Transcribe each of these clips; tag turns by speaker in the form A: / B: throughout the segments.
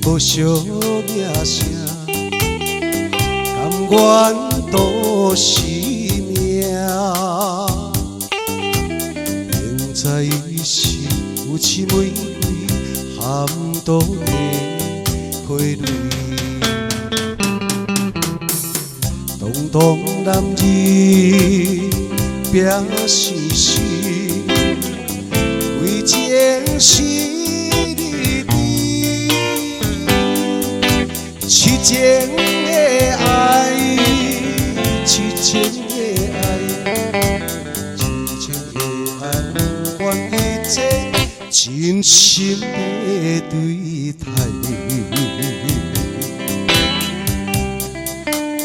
A: 無惜名聲，甘願賭性命。明知伊是有痴玫瑰，含毒的花蕊。堂堂男兒拼生死，為情死離離，痴情的愛，痴情的愛，痴情的愛，不管一切，真心的對待。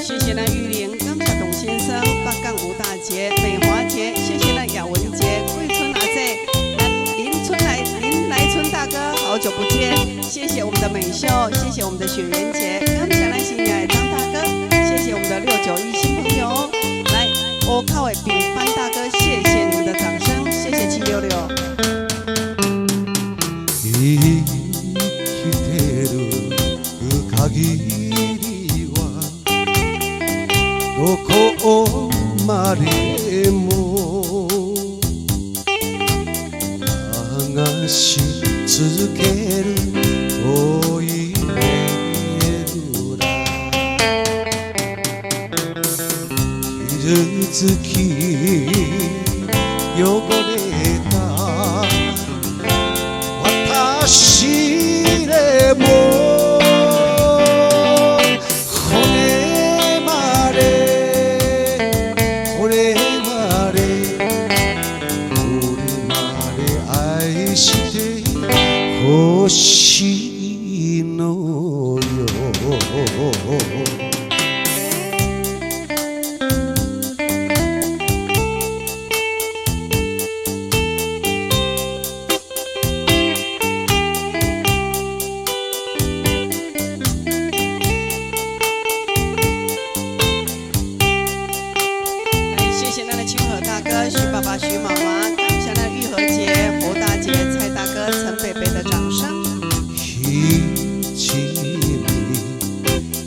B: 謝謝咱玉玲，感謝董先生，北港吳大姐、美華姐，謝謝咱雅文姐、桂春阿姐，咱林春來林來春大哥，好久不見，謝謝我們的美秀，謝謝我們的雪媛姐，感謝咱新愛的張大哥，謝謝我們的691新朋友，來我靠的炳帆大哥，謝謝你們的掌聲，謝謝766。
A: 生きてる限りはどこまでも探し続ける恋めぐら傷つき汚れた私でも骨まで骨まで骨まで愛してほしいのよ。
B: 來，謝謝咱的清河大哥、徐爸爸、徐媽媽，感謝咱玉和姐、侯大姐、蔡大哥、陳伯伯的掌聲。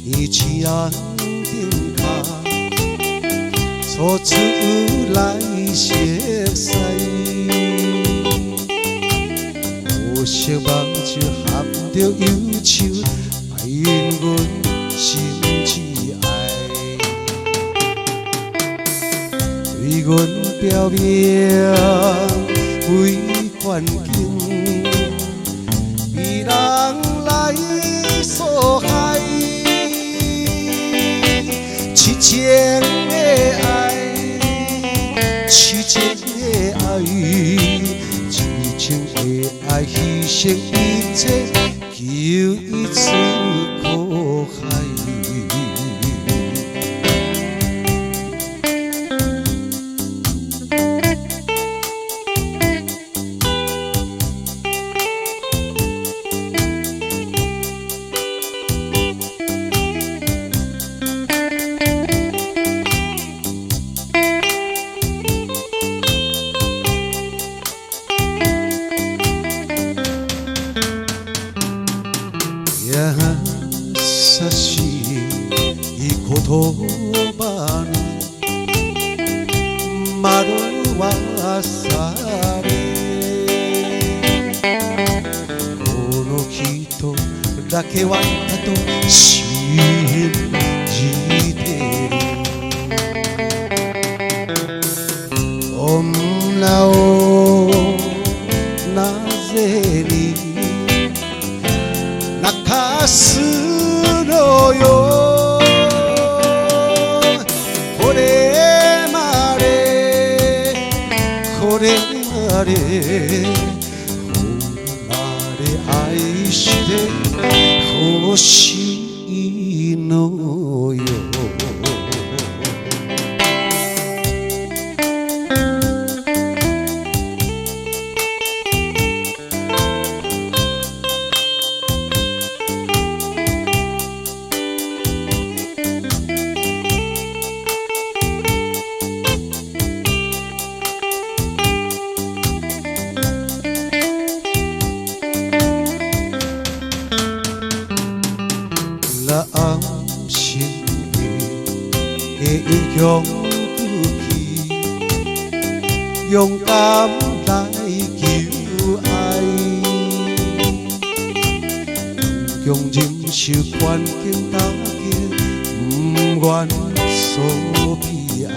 A: 一暝一暗燈跤，初次來熟似，烏色目睭含著憂愁，愛因阮心至愛，對阮表明為環境。被人來所害，痴情的愛，痴情的愛，痴情的愛，犧牲一切，求伊出苦海。優しい言葉に惑わされこの人だけはと信じてる女をなぜに泣かすのよこれまでこれまでほんまで愛してほしいのよ。英雄骨氣，勇敢來求愛，剛強忍受環境打擊，毋願所悲哀。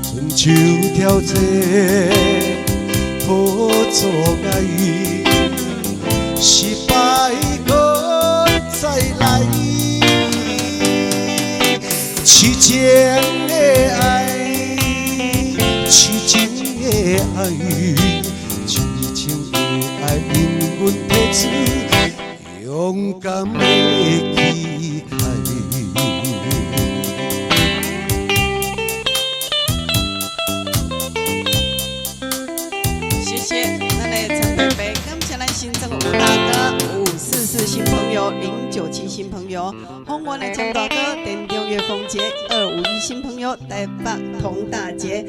A: 伸手挑戰無阻礙，失敗閣再來。痴情的愛，痴情的愛，痴情的愛，因阮提出勇敢的氣概。
B: 謝謝咱的陳伯伯，感謝咱新增吳大哥544新朋友，097新朋友，豐原的張大哥，田中岳鳳姐251新朋友，台北童大姐。